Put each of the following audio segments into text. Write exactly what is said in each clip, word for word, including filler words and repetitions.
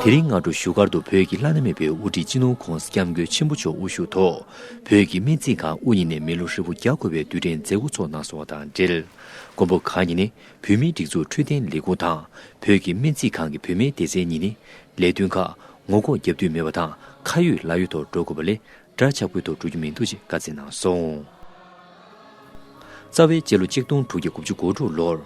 དེ་རིང་སྔ་དྲོ་བཞུགས་སྒར་དུ་བོད་ཀྱི་བླ་ན་མེད་པའི་དབུ་ཁྲིད་སྤྱི་ནོར་༧གོང་ས་༧སྐྱབས་མགོན་ཆེན་པོ་མཆོག་དབུ་བཞུགས་ཐོག་བོད་ཀྱི་སྨན་རྩིས་ཁང་དབུ་བརྙེས་ནས་མི་ལོ་ཧྲིལ་པོ་བརྒྱ་འཁོར་བའི་དུས་དྲན་མཛད་སྒོ་ཚོགས་གནང་སོང་བ་དང་འབྲེལ། མགོན་པོ་གང་ཉིད་ནས་བོད་མིའི་སྒྲིག་འཛུགས་འཕྲོད་བསྟེན་ལས་ཁུངས་དང་བོད་ཀྱི་སྨན་རྩིས་ཁང་གི་བུད་མེད་སྡེ་ཚན་གཉིས་ནས་ལས་དོན་ཁག་ངོ་ལྐོག་རྒྱབ་མདུན་མེད་པ་དང་ཁ་ཡོད་ལག་ཡོད་ཐོག་འགྲོ་དགོས་པ་ལས་དྲ་ཁྱབ་ཁུལ་ཐོག་འགྲོ་རྒྱུ་མི་འདུག་ཅེས་བཀའ་སྩལ་གནང་སོང་། རྩ་བའི་སྤྱི་ལོ་ཆིག་སྟོང་དྲུག་བརྒྱ་དགུ་བཅུ་གོ་དྲུག་ལོར་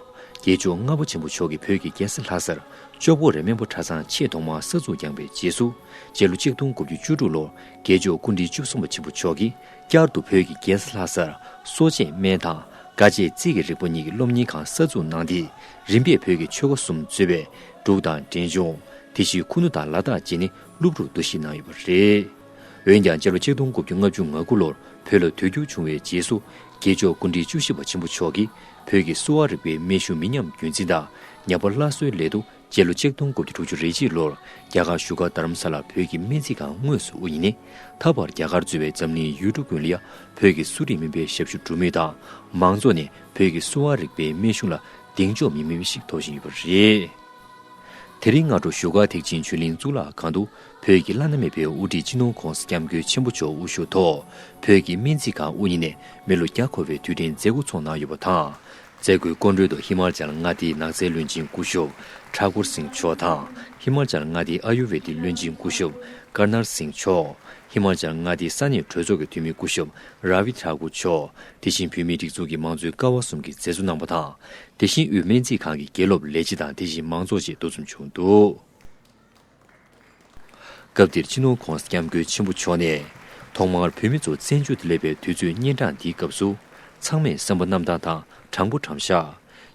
རྒྱལ་མཆོག་ལྔ་པོ་ཆེན་པོ་མཆོག་གིས་བོད་ཀྱི་རྒྱལ་ས་ལྷ་སར་ཅོག་པོ་རེ་སྨན་པ་གྲྭ་ཚང་ཆེས་ཐོག་མར་གསར་འཛུགས་བསྐྱངས་པའི་རྗེས་སུ་སྤྱི་ལོ་ཆིག་སྟོང་དགུ་བརྒྱ་བཅུ་དྲུག་ལོར་རྒྱལ་མཆོག་སྐུ་ཕྲེང་བཅུ་གསུམ་པ་ཆེན་པོ་མཆོག་གིས་བསྐྱར་དུ་བོད་ཀྱི་རྒྱལ་ས་ལྷ་སར་གསོ་དཔྱད་སྨན་དང་དགའ་དཔྱད་རྩིས་ཀྱི་རིག་པ་གཉིས་ཀྱི་སློབ་གཉེར་ཁང་གསར་འཛུགས་གནང་སྟེ་རིམ་པས་བོད་ཀྱི་ཆོལ་ཁ་གསུམ་གཙོས་པའི་འབྲུག་དང་འབྲས་ལྗོངས། དེ་བཞིན་ཁུ་ནུ་དང་ལ་དྭགས་བཅས་ནས་སློབ་ཕྲུག་བསྡུ་གཞི་གནང་ཡོད་པ་རེད། འོན་ཀྱང་སྤྱི་ལོ་ཆིག་སྟོང་དགུ་བརྒྱ་ལྔ་བཅུ་ང་དགུ་ལོར་བོད་ལ་དུས་འགྱུར་བྱུང་བའི་རྗེས་སུ་རྒྱལ་མཆོག་སྐུ་ཕྲེང་བཅུ་བཞི་པ་ཆེན་པོ་མཆོག་གིས་བོད་ཀྱི་གསོ་བ་རིག་པའི་སྨན་གཞུང་མི་ཉམས་རྒྱུན་འཛིན་དང་ཉམས་པ་སླར་གསོའི་སླད་དུ་སྤྱི་ལོ་ཆིག་སྟོང་དགུ་བརྒྱ་དྲུག་ཅུ་རེ་གཅིག་ལོར་རྒྱ་གར་བཞུགས་སྒར་རྡ་རམ་ས་ལར་བོད་ཀྱི་སྨན་རྩིས་ཁང་དངོས་སུ་དབུ་བརྙེས་ནས་ད་བར་རྒྱ་གར་གཙོས་པའི་འཛམ་གླིང་ཡུལ་གྲུ་ཀུན་ལ་ཡང་བོད་ཀྱི་གསོ་རིག་སྨན་པའི་ཞབས་ཞུ་སྒྲུབ་མུས་དང་མང་ཚོགས་ནས་བོད་ཀྱི་གསོ་བ་རིག་པའི་སྨན་གཞུང་ལ་གདེང་འཇོག་མི་དམིགས་པ་ཞིག་ཐོབ་བཞིན་ཡོད་པ་རེད། དེ་རིང་སྔ་དྲོ་བཞུགས་སྒར་ཐེག་ཆེན་ཆོས་གླིང་གཙུག་ལག་ཁང་དུ་བོད་ཀྱི་བླ་ན་མེད་པའི་དབུ་ཁྲིད་སྤྱི་ནོར་༧གོང་ས་༧སྐྱབས་མགོན་ཆེན་པོ་མཆོག་དབུ་བཞུགས་ཐོག་བོད་ཀྱི་སྨན་རྩིས་ཁང་དབུ་བརྙེས་ནས་མི་ལོ་བརྒྱ་འཁོར་བའི་དུས་དྲན་མཛད་སྒོ་ཚོགས་གནང་ཡོད་པ་དང་། མཛད་སྒོའི་སྐུ་མགྲོན་དུ་ཧི་མ་ཅལ་མངའ་སྡེའི་ནགས་ཚལ་བློན་ཆེན་སྐུ་ཞབས་ཁྲ་ཀུར་སིང་མཆོག་དང་། ཧི་མ་ཅལ་མངའ་སྡེའི་ཨ་ཡུར་ཝེ་དིག་བློན་ཆེན་སྐུ་ཞབས་ཀར་ནལ་སིང་མཆོག་ཧི་མ་ཅལ་མངའ་སྡེའི་ས་གནས་གྲོས་ཚོགས་ཀྱི་འཐུས་མི་སྐུ་ཞབས་ར་བི་ཐ་ཀུར་མཆོག་དེ་བཞིན་བོད་མིའི་སྒྲིག་འཛུགས་ཀྱི་མང་གཙོའི་ཀ་བ་གསུམ་གྱིས་མཛད་གཙོ་གནང་བ་དང་། དེ་བཞིན་དབུས་སྨན་རྩིས་ཁང་གི་དགེ་སློབ་ལས་བྱེད་དང་དེ་བཞིན་མང་ཚོགས་བཅས་འདུ་འཛོམས་བྱུང་འདུག་སྐབས་དེར་སྤྱི་ནོར་༧གོང་ས་༧སྐྱབས་མགོན་ཆེན་པོ་མཆོག་ནས། ཐོག་མར་བོད་མི་ཚོ་བཙན་བྱོལ་དུ་སླེབས་པའི་དུས་ཚོད་སྙན་གྲགས་འདིའི་སྐབས་སུ། ཚང་མས་བསམ་པ་རྣམ་དག་དང་དྲང་པོ་དྲང་བཞག་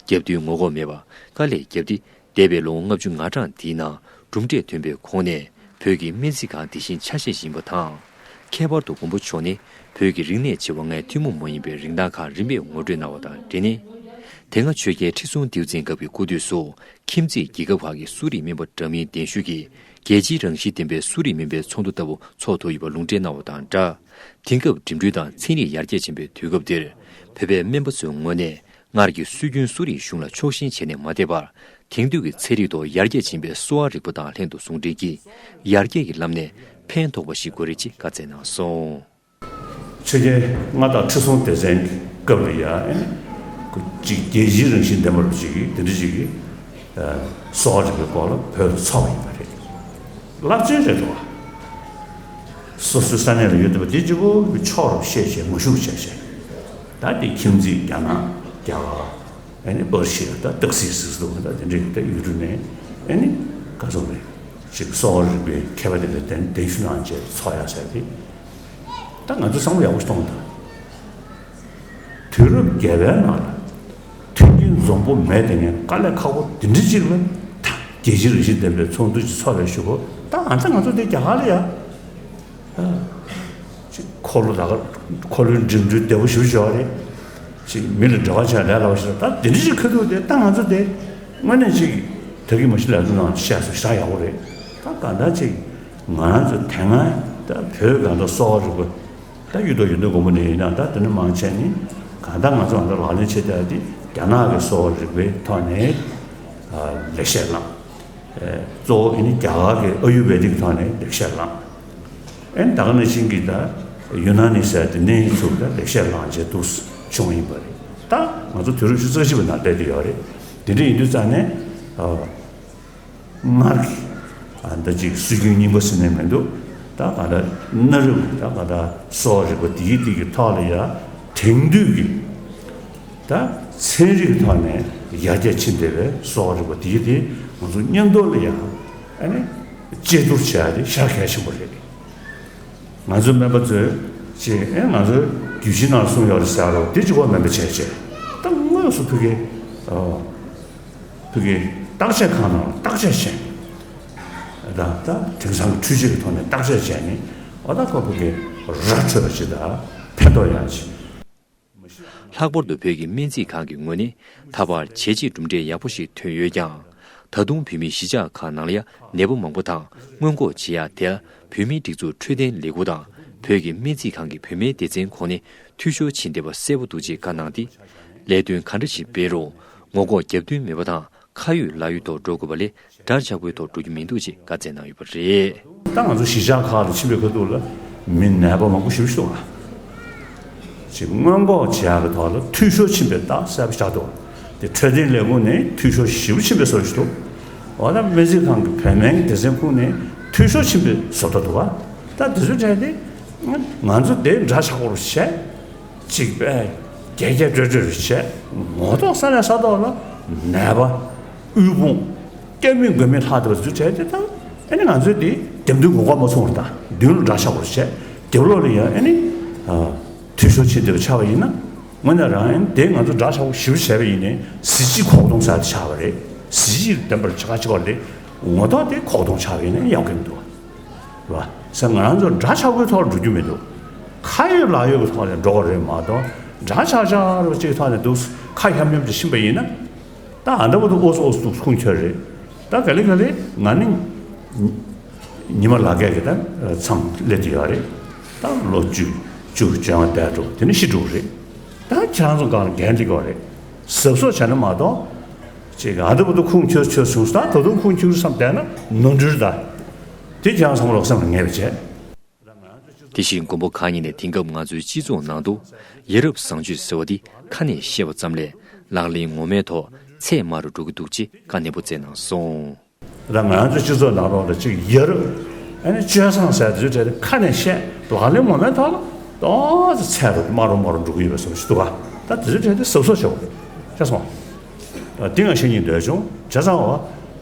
རྒྱབ་མདུན་ངོ་ལྐོག་མེད་པར་དཀའ་ལས་བརྒྱབ་སྟེ། འདས་པའི་ལོ་ངོ་ལྔ་བཅུ་ང་གྲངས་འདིའི་ནང་གྲུབ་འབྲས་ཐོན་པའི་གོང་ནས་བོད་ཀྱི་སྨན་རྩིས་ཁང་འདི་བཞིན་ཆ་ཤས་ཤིག་ཡིན་པ་དང་། ཁྱད་པར་དུ་མགོན་པོ་མཆོག་ནི་བོད་ཀྱི་རིག་གནས་བྱེ་བ་ལྔའི་ཐུན་མོང་མ་ཡིན་པའི་རིན་ཐང་ཁག་རིམ་པས་ངོ་སྤྲོད་གནང་བ་དང་འབྲེལ་ནས། དེ་སྔ་ཆོས་རྒྱལ་ཁྲི་སྲོང་ལྡེའུ་བཙན་སྐབས་ཀྱི་སྐུ་དུས་སུ་ཁྱིམ་མཚེས་རྒྱལ་ཁབ་ཁག་གི་གསོ་རིག་སྨན་པ་འདྲ་མིན་གདན་ཞུས་ཀྱིས་རྒྱལ་སྤྱིའི་རང་བཞིན་ལྡན་པའི་གསོ་རིག་སྨན་པའི་ཚོགས་འདུ་ལྟ་བུ་འཚོགས་ཐུབ་ཡོད་པ་ལུང་འདྲེན་གནང་བ་དང་སྦྲགས། དེང་སྐབས་འགྲིམ་འགྲུལ་དང་ཚན་རིག་ཡར་རྒྱས་ཕྱིན་པའི་དུས་སྐབས་འདིར་བོད་པའི་སྨན་པ་ཚོའི་ངོས་ནས། སྔར་གྱི་སྲོལ་རྒྱུན་གསོ་རིག་གཞུང་ལ་ཕྱོགས་ཞེན་བྱས་ནས་མ་བསྡད་པར། དེང་དུས་ཀྱི་ཚན་རིག་ཐོག་ཡར་རྒྱས་ཕྱིན་པའི་གསོ་བ་རིག་པ་དང་ལྷན་དུ་ཟུང་འབྲེལ་གྱིས། ཡར་རྒྱས་ཀྱི་ལམ་ནས་ཕན་ཐོགས་པ་ཞིག་དགོས་རེད་ཅེས་བཀའ་སྩལ་གནང་སོང་། ཆོས་རྒྱལ་མངའ་བདག་ཁྲི་སྲོང་ལྡེ་བཙན་གྱི་སྐབས་ལ་ཡང་ཨེ་ནི། ཅིག་རྒྱལ་སྤྱིའི་རང་བཞིན་ལྡན་པ་རུ་ཅིག་གིས་དེ་འདྲ་ཅིག་གིས་གསོ་བ་རིག་པའི་སྐོར་ལ་བོད་དུ་འཚོགས་པ་ཡིན་པ་རེད། རླབས་ཆེན་རེད་འདུག་སོ་སོའི་ས་གནས་ལ་ཡོད་བསྡད་པ་དེ་གཅིག་པོ་ཕྱོགས་རུ་བཤད་བྱས་ངོ་ཤུགས་བྱས་བྱས། ད་དེ་ཁྱིམ་མཚེས་རྒྱ་ནག་རྒྱ་གར། ཨ་ནི་པར་ཤི་ཡ་ད་སྟག་གཟིག་ཟེར་སོང་ད་དེ་འདྲའི་ད་ཡུལ་གྲུ་ནས་ཨ་ནི་ག་ཚོད་རེད། ཅིག་གསོ་བ་རིག་པའི་མཁས་པ་དེ་འདྲ་གདན་གདན་ཞུ་གནང་བྱས་འཚོགས་ཡ་ཟེར་ཏེ། ད་ང་ཚོ་བསམ་བློ་ཡག་པོ་ཞིག་གཏོང་དང་། དུས་རབས་བརྒྱད་པའི་ནང་ལ་མཐུན་རྐྱེན་འཛོམས་པོ་མེད་དེ་ངས་དཀའ་ལས་ཁག་པོ་དེ་འདྲ་ཅིག་ལ་ད་རྒྱལ་སྤྱིའི་རང་བཞིན་ལྡན་པའི་ཚོགས་འདུ་ཅིག་འཚོགས་པའི་གཞུག་གུ་ད་ང་ཚོ་ང་ཚོ་དེ་རྒྱ་གར་ལ་ཡ། ཅིག་འཁོར་ལོ་ད་ག་འཁོར་ལོའི་འགྲིམ་འགྲུལ་བདེ་པོ་ཞེ་པོ་ཅིག་ཡོད་རེད། ཅིག་མི་ལ་འབྲེལ་བ་བྱས་ལས་སླ་པོ་ཞིག་ད་དེ་འདྲ་ཞིག་ཁ་ཐུག་དེ་ད་ང་ཚོ་དེ་དངོས་གནས་ཅིག་ད་གིན་མ་གཞི་ལས་དོན་ནང་བཤད་སོང་ཞེ་དྲག་ཡག་པོ་རེད། ད་གང་ལྟར་ཅིག་ང་རང་ཚོ་དེ་སྔ་ད་བོད་གང་ལྟར་གསོ་བ་རིག་པ་ད་གཡུ་ཐོག་ཡོན་ཏན་མགོན་པོ་ནས་ཡིན་ན་ད་དེ་ནས་མང་ཆེ་ནི་གང་ལྟར་ང་ཚོ་གང་ལྟར་ལག་ལེན་བྱེད་བསྡད་དེ་རྒྱ་ནག་གི་གསོ་བ་རིག་པའི་ཐོག་ནས་ལེགས་བཤད་བླངས། གཙོ་བོ་ཨ་ནི་རྒྱ་གར་གྱི་ཨ་ཡུར་ཝེ་དིག་ཐོག་ནས་ལེགས་བཤད་བླངས། ཨ་ནི་ད་ག་ནང་བཞིན་གྱི་ད་ཡུ་ན་ནི་ཟེར་དེ་ནས་ཚུར་ད་ལེགས་བཤད་བླངས་བྱས་འདུག་བྱུང་ཡིན་པ་རེད། ད་ང་ཚོ་དུས་རབས་བཅུ་རྩ་བཞི་པའི་ནང་བསྡད་དེ་ཡོད་རེད། དེ་འདྲ་ཡིན་དུས་ཙང་ནས་སྔར་གྱི་ད་ཅིག་སྲོལ་རྒྱུན་རྙིང་པ་ཟེར་ནས་མི་འདུག་ད་ག་ད་གནའ་རབས་ད་ག་ད་གསོ་བ་རིག་པ་དེའི་དེ་གི་ཐོག་ལ་ཡ་དེང་དུས་ཀྱི། ད་ཚན་རིག་ཐོག་ནས་ཡར་རྒྱས་ཕྱིན་བསྡད་པའི་གསོ་བ་རིག་པ་དེ་དེ་ང་ཚོ་མཉམ་དུ་ལ་ཡང་ཨ་ནི་དཔྱད་བསྡུར་བྱ་ཡ་དེ་ཞེ་དྲག་གལ་ཆེན་པོ་རེད། ང་ཚོ་སྨན་པ་ཚོས་ཅིག་ཨེ་ང་ཚོའི་རྒྱུད་བཞི་ནང་གསུངས་ཡོད་རེད་ཟེར་རོ་དེ་གཅིག་པོ་སྨན་པ་བྱས་བྱས་ད་དངོས་སུ་ཕ་གི་ཨོ་ཕ་གི་བརྟག་དཔྱད་ཁང་ནང་ལ་བརྟག་དཔྱད་བྱས་ད་ད་དེང་སང་གི་འཕྲུལ་ཆས་ཀྱི་ཐོག་ནས་བརྟག་དཔྱད་བྱས་ནས་ཨོ་ད་ཁོ་ཕ་གི་ར་འཕྲོད་པ་ཅིག་དང་ཕན་ཐོགས་ཡོང་ཅིག་ལྷག་པར་དུ་བོད་ཀྱི་སྨན་རྩིས་ཁང་གི་ངོས་ནས་ད་བར་བྱས་རྗེས་གྲུབ་འབྲས་ཡག་པོ་ཞིག་ཐོན་ཡོད་ཀྱང་། ད་དུང་བོད་མིའི་གཞིས་ཆགས་ཁག་ནང་ལ་ཡང་ནད་པ་མང་པོ་དང་སྔོན་འགོག་བྱེད་ཡག་དེ་ལ་བོད་མིའི་སྒྲིག་འཛུགས་འཕྲོད་བསྟེན་ལས་ཁུངས་དང་བོད་ཀྱི་སྨན་རྩིས་ཁང་གི་བུད་མེད་སྡེ་ཚན་ཁོངས་ནས་འཐུས་ཤོར་ཕྱིན་བསྡད་པ་གསལ་པོ་འདུག་ཅེས་བཀའ་གནང་སྟེ། ལས་དོན་ག་འདྲ་ཞིག་སྤེལ་རུང་ངོ་ལྐོག་རྒྱབ་མདུན་མེད་པ་དང་ ཁ་ཡོད་ལག་ཡོད་ཐོག་འགྲོ་དགོས་པ་ལས་དགྲར་ཆགས་པོའི་ཐོག་འགྲོ་རྒྱུ་མི་འདུག་ཅེས་བཀའ་སྩལ་གནང་ཡོད་པ་རེད། ད་ང་ཚོ་གཞིས་ཆགས་ཁག་ལ་ཕྱིན་པའི་ཁ་ཐུག་ལ་མི་ནད་པ་མང་པོ་ཞེ་པོ་ཞིག་འདུག་ག་ཅིག་སྔོན་འགོག་བྱེད་ཡག་གི་ཐོག་ལ་འཐུས་ཤོར་ཕྱིན་པའི་རྟགས་གསལ་པོ་ཆགས་འདུག་དེ་འཕྲོད་བསྟེན་ལས་ཁུངས་ནས་འཐུས་ཤོར་ཞེ་པོ་ཕྱིན་པའི་བཟོ་ཞིག་འདུག་འོ་ད་སྨན་རྩིས་ཁང་གི་བོད་སྨན་གྱི་སྡེ་ཚན་ཁུངས་ནས་འཐུས་ཤོར་ཕྱིན་པའི་བཟོ་ལྟ་འདུག་ག་ད་དེ་ཚོའི་གྲས་དེ་ང་ཚོ་དེ་འདྲ་ཆགས་པོ་རུ་བྱས། གཅིག་པས་རྒྱས་རྒྱས་སྤྲོས་སྤྲོས་བྱས། ངོ་ཐོག་ས་ནས་ས་ཐོག་ལ་ནད་པ་དབུལ་ཕོངས་སྐྱབས་མེད་མགོན་མེད་ལྷག་བསྡད་པ་ཚོ་བྱས་ཏེ་ད་ཨ་ནི་ང་ཚོས་དེ་འདེམས་ཐོན་གོ་སྐབས་མ་སོང་བར་ད་མདུན་ལ་འདྲ་ཆགས་པོ་བྱས་དེ་བློ་ལ་ཡང་ཨ་ནི་འཐུས་ཤོར་ཕྱིན་བསྡད་པ་ཆགས་པ་ཡིན་ན་དངོས་གནས་རང་ཡང་དེ་ང་ཚོ་འདྲ་ཆགས་པོ་ཞེ་པོ་བྱས་པ་ཡིན་ནའི་གཟི་བརྗིད་གོག་སྟོང་ཟེར་དེ་ཆགས་པ་རེད། གཟི་བརྗིད་ལྡན་པར་བྱ་དགའ་ཆེ་བ་རེད། ངོ་ཐོག་དེ་གོག་སྟོང་ཆགས་པ་ཡིན་ན་ཡང་གི་མི་འདུག་བ། རེད་བ། ས་ང་རང་ཚོ་འདྲ་ཆགས་པོའི་ཐོག་ལ་འགྲོ་རྒྱུ་མི་འདུག་ཁ་ཡོད་ལག་ཡོད་ཀྱི་ཐོག་ནས་འགྲོ་དགོས་རེད་མ་གཏོགས་འདྲ་ཆགས་ཆགས་རུ་གཅིག་ཐོག་ནས་འདུག་ཁ་ཤམ་ཤམ་ཅིག་ཕྱིན་པ་ཡིན་ན། ད་ཨ་འདྲ་པོ་འདུག་ཨོ་སི་ཨོ་སི་འདུག་ཁུངས་འཁྱོལ་རེད། ད་ག་ལེ་ག་ལེ་ང་ནི་ཉི་མ་ལག་བརྒྱད་ཀྱི་ད་མཚམས་སླེབས་ཀྱི་ཡོད་རེད། ད་ལོ་བཅུ་བཅུ་བཅོ་ལྔ་འདས་འགྲོ་དེ་ནི་ཤི་འགྲོ་གི་རེད། ད་ཁྱེད་རང་ཚོ་སྒང་ལ་འགན་འཁྲི་དགོས་རེད། གཟབ་གཟབ་བྱས་ན་མ་གཏོགས་ཅིག་ཨ་འདྲ་པོ་འདུག་ཁུངས་འཁྱོལ་འཁྱོལ་སོང་ད་ད་དུང་ཁུངས་འཁྱོལ་བསམ་བསྡད་ན་ནོར་འཁྲུལ་ད། དེ་ཁྱེད་རང་ཚང་མ་ལོག་སེམས་ལ་ངེས་པ་བྱས། དེ་བཞིན་མགོན་པོ་གང་ཉིད་ནས་དེང་སྐབས་ང་ཚོའི་སྤྱི་ཚོགས་ནང་དུ་ཡ་རབས་བཟང་སྤྱོད་ཟེར་བ་འདི་ཁ་ནས་བཤད་པ་ཙམ་ལས་ལག་ལེན་ངོ་མའི་ཐོག་ཚད་དམའ་རུ་འགྲོ་གི་འདུག་ཅེས་བཀའ་ནན་པོ་སྩལ་གནང་སོང་། ད་ང་ཚོའི་སྤྱི་ཚོགས་ནང་ལོགས་ལ་ཅིག་ཡ་རབས་ཨ་ནི་སྤྱོད་བཟང་ཟེར་དེ་ཚོའི་གྲས་དེ་ཁ་ནས་བཤད་ལག་ལེན་ངོ་མའི་ཐོག་ལ་ཏོག་ཙམ་ཚད་རུ་དམའ་རུ་དམའ་རུ་འགྲོ་གི་ཡོད་པའི་བཟོ་ཞིག་འདུག་ག་ད་དེ་ཚོའི་གྲས་དེ་གཟབ་གཟབ་བྱེད་དགོས་རེད་ཤེས་སོང་། འདི་ང་བཤད་སྙིང་འདོད་བྱུང་བྱས་ཙང་བ་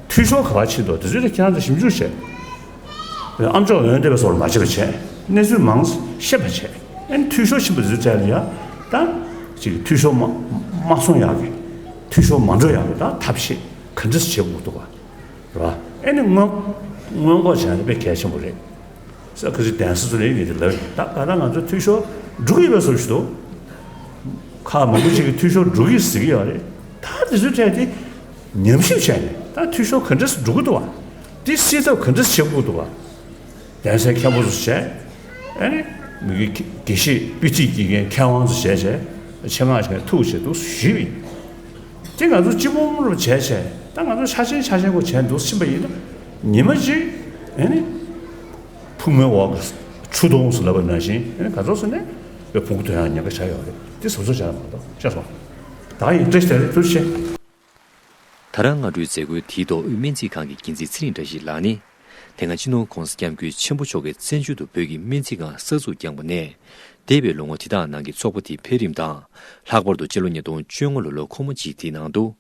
འཐུས་ཤོར་ག་པར་ཕྱིན་འདུག་དེ་ཚོའི་གྲས་ཁྱེད་རང་ཚོ་ཞིབ་འཇུག་བྱས། ཨ་མཆོག་འོན་ཏེ་བའི་སོར་མ་བྱེད་པ་བྱས། གནས་ཚུལ་མང་ཤེས་པ་བྱས། ཨ་ནི་འཐུས་ཤོར་ཕྱིན་པ་ཚོའི་གྲས་ལ་ཡང་ད་ཅིག་འཐུས་ཤོར་མ་མ་སོང་ཡག་གི་འཐུས་ཤོར་མ་འགྲོ་ཡག་གི་ད་ཐབས་ཤེས་ག་འདྲས་བྱེད་དགོས་འདུག་ག་རེད་བ། ཨ་ནི་སྔོན་སྔོན་འགོག་བྱས་ན་དཔེ་གལ་ཆེན་པོ་རེད། ས་ཁ་ཅིག་གདན་ས་ཚོ་ལ་ཡིན་ངེས་ཀྱི་ལབ་ཡིན་ད་ག་ད་ང་ཚོ་འཐུས་ཤོར་འགྲོ་གི་ཡོད་པའི་བཟོ་ཞིག་འདུག་ཁག་མང་པོ་ཅིག་གི་འཐུས་ཤོར་འགྲོ་གི་ཟེར་གི་ཡོད་རེད། ད་དེ་ཚོའི་གྲས་དེ་ཉམས་ཞིབ་བྱས་ནས་ད་འཐུས་ཤོར་ག་འདྲས་འགྲོ་གི་འདུག་བ། དེ་སེལ་ཐབས་ག་འདྲས་བྱེད་དགོས་འདུག་བ། གདན་སའི་མཁན་པོ་ཚོ་བྱས། ཨ་ནི་མི་དགེ་དགེ་བཤེས་དཔེ་ཁྲིད་ཀྱི་མཁན་དབང་ཚོ་བྱས་བྱས་ཆེད་མངགས་བྱས་ཐུག་བྱས་འདུག་ཞུས་པ་ཡིན། དེ་ང་ཚོ་སྤྱི་འབོར་རུ་བྱས་བྱས་ད་ང་ཚོ་ཆ་ཆེན་ཆ་ཆེན་པོ་བྱས་འདུག་ཕྱིན་པ་ཡིན་ན་ཉི་མ་གཅིག་ཨ་ནི་ཕུག་མའི་འོག་གི་ཆུ་དོང་ཟེར་ལབ་པ་ནང་བཞིན་ཨ་ནི་ག་ཚོད་ཟེར་ནས་དཔེ་ཕུང་པོ་ཐོན་ཡག་ཉེན་ཁ་ཆགས་ཡོད་རེད། དེ་གཟབ་གཟབ་བྱས་ན་མ་གཏོགས་ཤེས་སོང་། ད་ཡིན་བཀྲ་ཤིས་བདེ་ལེགས་ཐུགས་རྗེ་ཆེ། ད་རང་སྔ་དྲོའི་མཛད་སྒོའི་དེའི་ཐོག་དབུས་སྨན་རྩིས་ཁང་གི་འགན་འཛིན་ཚེ་རིང་བཀྲ་ཤིས་ལགས་ནས། དེ་སྔ་སྤྱི་ནོར་༸གོང་ས་༸སྐྱབས་མགོན་ཆེན་པོ་མཆོག་གི་བཙན་བྱོལ་དུ་བོད་ཀྱི་སྨན་རྩིས་ཁང་གསར་འཛུགས་བསྐྱངས་པ་ནས་འདས་པའི་ལོ་ངོ་དེ་དག་ནང་གི་ཚོགས་པ་དེའི་འཕེལ་རིམ་དང་། ལྷག་པར་དུ་སྤྱི་ལོ་ཉིས་སྟོང་བཅོ་ལྔ་ལོ་ལོ་འཁོར་མོ་གཅིག་དེའི་ནང་དུ།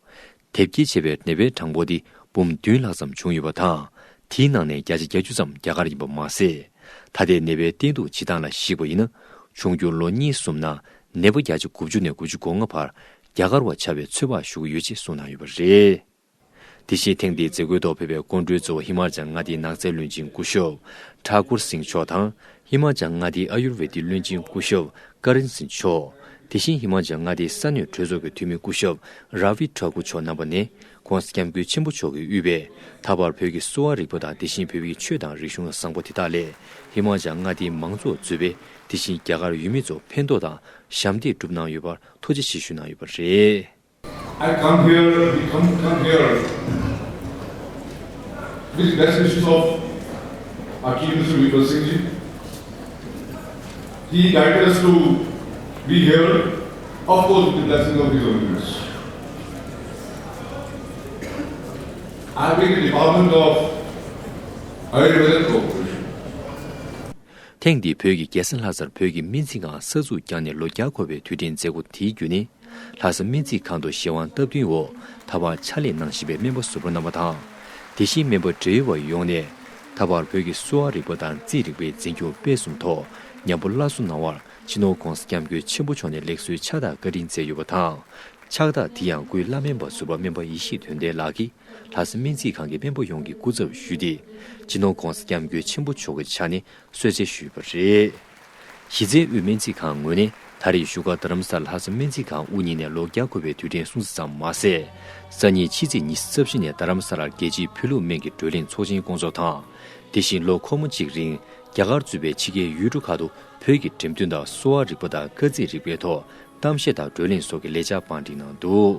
དེབ་སྐྱེལ་བྱས་པའི་ནད་པའི་གྲངས་འབོར་དེ་འབུམ་བདུན་ལྷག་ཙམ་བྱུང་ཡོད་པ་དང་། དེའི་ནང་ནས་བརྒྱ་ཆ་བརྒྱད་ཅུ་ཙམ་རྒྱ་གར་ཡིན་པ་མ་ཟད། ད་ལྟའི་ནད་པའི་བསྟེན་གཏུག་བྱེད་སྟངས་ལ་གཞིགས་པ་ཡིན་ན། འབྱུང་འགྱུར་ལོ་གཉིས་གསུམ་ནང་ནད་པ་བརྒྱ་ཆ་དགུ་བཅུ་ནས་དགུ་བཅུ་གོ་ལྔ་བར་རྒྱ་གར་བ་ཆགས་པའི་ཚོད་དཔག་ཞུ་གི་ཡོད་ཅེས་གསུངས་གནང་ཡོད་པ་རེད། དེ་བཞིན་ཐེངས་འདིའི་མཛད་སྒོའི་ཐོག་ཕེབས་པའི་སྐུ་མགྲོན་གཙོ་བོ་ཧི་མ་ཅལ་མངའ་སྡེའི་ནགས་ཚལ་བློན་ཆེན་སྐུ་ཞབས་ཐ་ཀུར་སིང་མཆོག་དང་། ཧི་མ་ཅལ་མངའ་སྡེའི་ཨ་ཡུར་ཝེ་དིའི་བློན་ཆེན་སྐུ་ཞབས་ཀ་རིན་སིང་མཆོག་དེ་བཞིན་ཧི་མ་ཅལ་མངའ་སྡེའི་ས་གནས་གྲོས་ཚོགས་ཀྱི་འཐུས་མི་སྐུ་ཞབས་ར་བི་ཐ་ཀུར་མཆོག་རྣམ་པ་ནས། ༸གོང་ས་༸སྐྱབས་མགོན་ཆེན་པོ་མཆོག་གིས་དབུས་པའི་ད་བར་བོད་ཀྱི་གསོ་བ་རིག་པ་དང་དེ་བཞིན་བོད་ཀྱི་ཆོས་དང་རིག་གཞུང་བཟང་པོ་དེ་དག་ལས་ཧི་མ་ཅལ་མངའ་སྡེའི་མང་ཚོགས་གཙོས་པའི་དེ་བཞིན་རྒྱ་གར་ཡུལ་མི་ཚོ་ཕན་ཐོགས་དང་ཞབས་འདེགས་བསྒྲུབས་གནང་ཡོད་པར་ཐུགས་རྗེ་ཆེ་ཞུ་གནང་ཡོད་པ་རེད། I come here, we come, come here with the best wishes of our Chief Minister Vikram Singh ji. He guided us to be here, of course, with the blessing of His Holiness. I've been in the Department of Ayurvedic Cooperation. ཐེངས་འདིའི་བོད་ཀྱི་རྒྱལ་ས་ལྷ་སར་བོད་ཀྱི་སྨན་རྩིས་ཁང་གསར་འཛུགས་བསྐྱངས་ནས་ལོ་བརྒྱ་འཁོར་བའི་དུས་དྲན་མཛད་སྒོ་དེའི་བརྒྱུད་ནས། ལྷ་ས་སྨན་རྩིས་ཁང་དུ་གཞན་དབང་སྟབས་བསྟུན་འོག་ད་བར་ཕྱག་ལས་གནང་བཞིན་པའི་སྨན་པ་ཟུར་པ་རྣམ་པ་དང་། དེ་བཞིན་སྨན་པ་འབྲེལ་ཡོད་པ་ཡོངས་ནས། ད་བར་བོད་ཀྱི་གསོ་བ་རིག་པ་དང་རྩིས་རིག་པའི་འཛིན་སྐྱོང་སྤེལ་གསུམ་ཐོག་ཉམས་པ་སླར་གསོ་གནང་བར་སྤྱི་ནོར་༸གོང་ས་༸སྐྱབས་མགོན་ཆེན་པོ་མཆོག་ནས་ལེགས་གསོའི་ཕྱག་རྟགས་བཀའ་དྲིན་སྩལ་ཡོད་པ་དང་། ཕྱག་རྟགས་དེ་ཡང་སྐུའི་བླ་སྨན་པ་ཟུར་པ་སྨན་པ་ཡེ་ཤེས་དོན་ལྡན་ལགས་ཀྱིས་ལྷ་ས་སྨན་རྩིས་ཁང་གི་སྨན་པ་ཡོངས་ཀྱི་སྐུ་ཚབ་ཞུས་ཏེ། སྤྱི་ནོར་༸གོང་ས་༸སྐྱབས་མགོན་ཆེན་པོ་མཆོག་གི་ཕྱག་ནས་གསོལ་སྩལ་ཞུས་པ་རེད། གཞི་རྩའི་དབུས་སྨན་རྩིས་ཁང་ངོས་ནས་ད་རེས་བཞུགས་སྒར་རྡ་རམ་ས་ལ་ལྷ་ས་སྨན་རྩིས་ཁང་དབུ་བརྙེས་ནས་ལོ་བརྒྱ་འཁོར་བའི་དུས་དྲན་སྲུང་བརྩི་ཙམ་མ་ཟད། སང་ཉིན་ཕྱི་ཚེས་ཉི་ཤུ་རྩ་བཞི་ཉིན་རྡ་རམ་ས་ལར་རྒྱལ་སྤྱིའི་བོད་ལུགས་སྨན་གྱི་བགྲོ་གླེང་ཚོགས་ཆེན་བསྐོང་ཚོགས་དང་། དེ་བཞིན་ལོ་འཁོར་མོ་གཅིག་རིང་རྒྱ་གར་གཙོས་པའི་ཕྱི་རྒྱལ་ཡུལ་གྲུ་ཁག་ཏུ་བོད་ཀྱི་འགྲེམས་སྟོན་དང་གསོ་བ་རིག་པ་དང་སྐར་རྩིས་རིག་པའི་ཐོག་གཏམ་བཤད་དང་བགྲོ་གླེང་སོགས་ཀྱི་ལས་འཆར་བང་སྒྲིག་གནང་འདུག་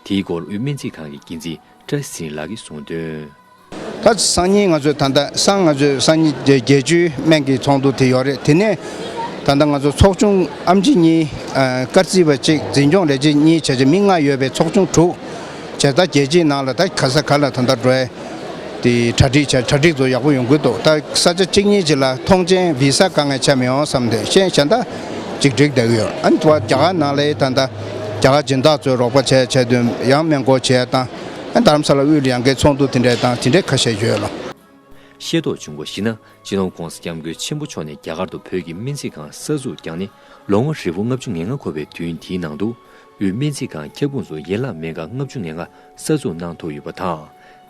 དེའི་སྐོར་དབུས་སྨན་རྩིས་ཁང་གི་འགན་འཛིན་ བཀྲ་ཤིས་ལགས་ཀྱིས་གསུངས་དོན། ད་སང་ཉིན་ང་ཚོས་ད་ལྟ་སང་ང་ཚོས་སང་ཉིན་བརྒྱད་ཅུའི་སྨན་གྱི་ཚོགས་འདུ་དེ་ཡོད་རེད། དེ་ནས་ད་ལྟ་ང་ཚོ་ཚོགས་ཆུང་ཨེམ་ཆི་གཉིས་དཀར་རྩིས་པ་གཅིག་འཛིན་སྐྱོང་ལས་བྱེད་གཉིས་བྱས་བྱས་མི་ལྔ་ཡོད་པའི་ཚོགས་ཆུང་དྲུག་བྱས། ད་རྒྱལ་སྤྱིའི་ནང་ལ་ད་ག་ས་ག་ལ་ད་ལྟ་འགྲོ་ཡ་དེ་གྲ་སྒྲིག་བྱས། གྲ་སྒྲིག་ཚོ་ཡག་པོ་ཡོང་གི་འདུག་ད་ས་ཆ་གཅིག་གཉིས་ཅིག་ལ་ཐོངས་མཆན་བི་ས་དཀའ་ངལ་ཆགས་མི་ཡོང་བསམ་སྟེ་གཞན་གཞན་དག་ཅིག་འགྲིག་བསྡད་ཀྱི་ཡོད། ཨ་ནི་དུ་བ་རྒྱ་གར་ནང་ལ་ད་ལྟ་རྒྱ་གར་སྦྱིན་བདག་ཚོས་རོགས་པ་བྱས་བྱས་དུས་ཡང་སྨན་སྐོར་བྱས་དང་། ཨ་ནི་རྡ་རམ་ས་ལ་དབུས་ལ་ཡང་གའི་ཚོགས་འདུ་དེ་འདྲས་དང་དེ་འདྲས་ཁ་ཤས་ཡོད་ལ། ཤེས་རྟོགས་བྱུང་སྐོར་ཞིག་ན། སྤྱི་ནོར་༧གོང་ས་༧སྐྱབས་མགོན་ཆེན་པོ་མཆོག་ནས་རྒྱ་གར་དུ་བོད་ཀྱི་སྨན་རྩིས་ཁང་གསར་འཛུགས་བསྐྱངས་ནས་ལོ་ངོ་ཧྲིལ་པོ་ལྔ་བཅུ་ང་ལྔ་འཁོར་བའི་དུས་ཡུན་དེའི་ནང་དུ། དབུས་སྨན་རྩིས་ཁང་ཁྱབ་ཁོངས་སུ་ཡན་ལག་སྨན་ཁང་ལྔ་བཅུ་ང་ལྔ་གསར་འཛུགས་གནང་ཐུབ་ཡོད་པ་དང་།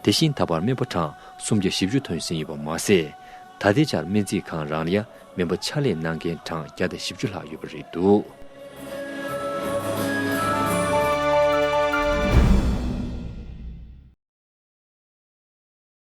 དེ་བཞིན་ད་བར་སྨན་པ་གྲངས་སུམ་བརྒྱ་བཞི་བཅུ་ཐོན་ཟིན་ཡོད་པ་མ་ཟད། ད་ལྟའི་ཆར་སྨན་རྩིས་ཁང་རང་ལ་ཡང་སྨན་པ་ཕྱག་ལས་གནང་མཁན་གྲངས་བརྒྱ་དང་བཞི་བཅུ་ལྷག་ཡོད་པ་རེད་འདུག